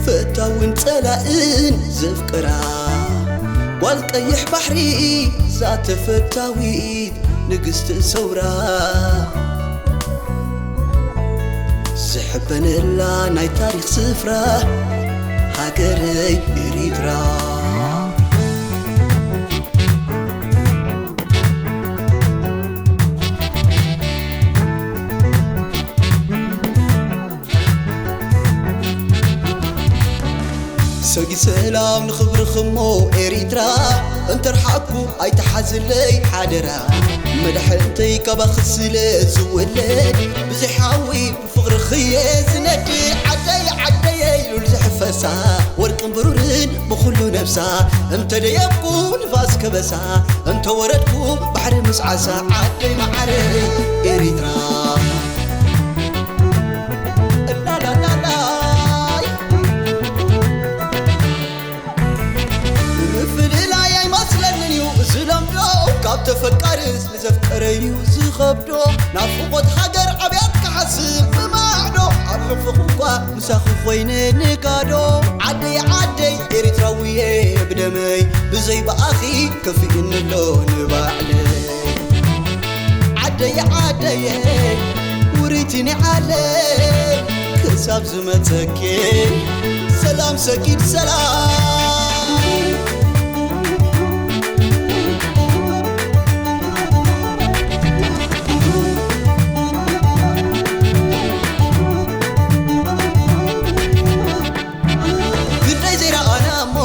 ፈታውን ጸላእን ዘፍቅራ ጓል ቀይሕ ባሕሪ ዛተፈታዊት ንግስቲ ሰውራ ዝሕበነላ ናይ ታሪኽ ስፍራ ሃገረይ ኤሪትራ። ሰጊድ ሰላም ንኽብርኽሞ ኤሪትራ፣ እንተርሓቅኩ ኣይትሓዝለይ ሓደራ። መድሕንተይ ካባኺ ስለ ዝውለድ፣ ብዘይ ሓዊ ብፍቕርኺ እየ ዝነድ። ዓደይ ዓደየ ኢሉ ዝሕፈሳ፣ ወርቅን ብሩርን ብኹሉ ነብሳ፣ እንተደየብኩ ንፋስ ከበሳ፣ እንተወረድኩ ባሕሪ ምስ ዓሳ፣ ዓደይ መዓረይ ኤሪትራ። ላላላላይ። ምፍልላይ ኣይመስለንን እዩ እዚ ለምዶ፣ ካብ ተፈቃርስ ንዘፍቀረ እዩ ዝኸብዶ። ናፍቖት ሃገር ኣብያት ክሓስብ ብማዕዶ፣ ኣብ ሕንፍኽ እኳ ምሳኺ ኮይነ ንጋዶ። ዓደይ ዓደይ ኤሪትራዊ እየ ብደመይ፣ ብዘይ ብኣኺ ከፊእኒ ኣሎ ንባዕለይ። ዓደየ ዓደየ ውሪትኒ ዓለ ክሳብ ዝመጸኪ ሰላም ሰጊድ ሰላም። ግዳይ ዘይረኣና እሞ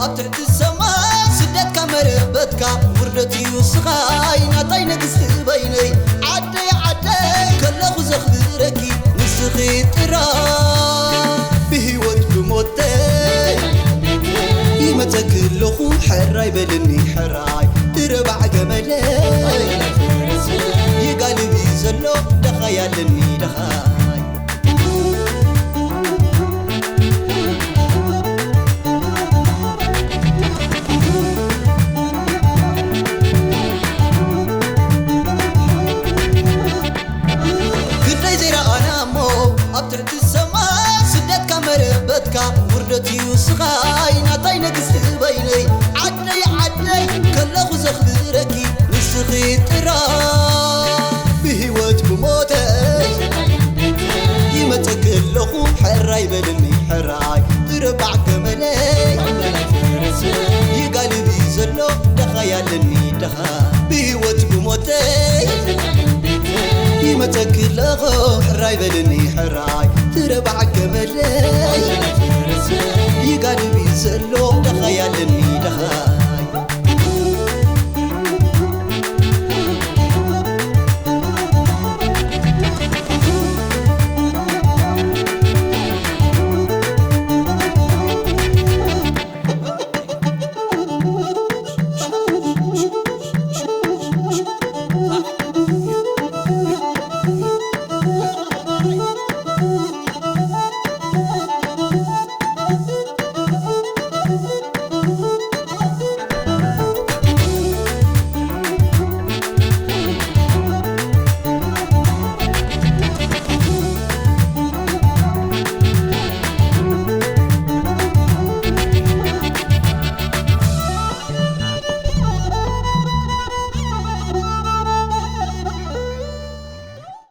ኣብ ትሕቲ ሰማይ ስደትካ መረበትካ ውርደት እዩ ስቓይ ናታይ ንግስቲ በይነይ ዓደይ ዓደይ ከለኹ ዘኽብረኪ ንስኺ ጥራይ ብህይወት ብሞተይ ይመጸኪ ኣለኹ ሕራይ በልኒ ሕራይ ትረባዕ ገመለይ ይጋልብ እዩ ዘሎ ደኻይ ኣለኒ ደኻይ። ግዳይ ዘይረኣና እሞ ኣብ ትሕቲ ሰማይ ስደትካ መረበትካ ውርደት እዩ ስቓይ ናታይ ንግስቲ በይነይ ዓደይ ዓደይ ከለኹ ዘኽብረኪ ንስኺ ጥራይ ብህይወት ብሞተይ ይመጸኪ ኣለኹ ሕራይ በልኒ ሕራይ ትረባዕ ገመለይ ይጋልብ እዩ ዘሎ ደኻይ ኣለኒ ደኻ ብህይወት ብሞተይ ይመጸኪ ኣለኹ ሕራይ በልኒ ሕራይ ትረባዕ ገመለይ ይጋልብ እዩ ዘሎ ደኻይ ኣለኒ ደኻ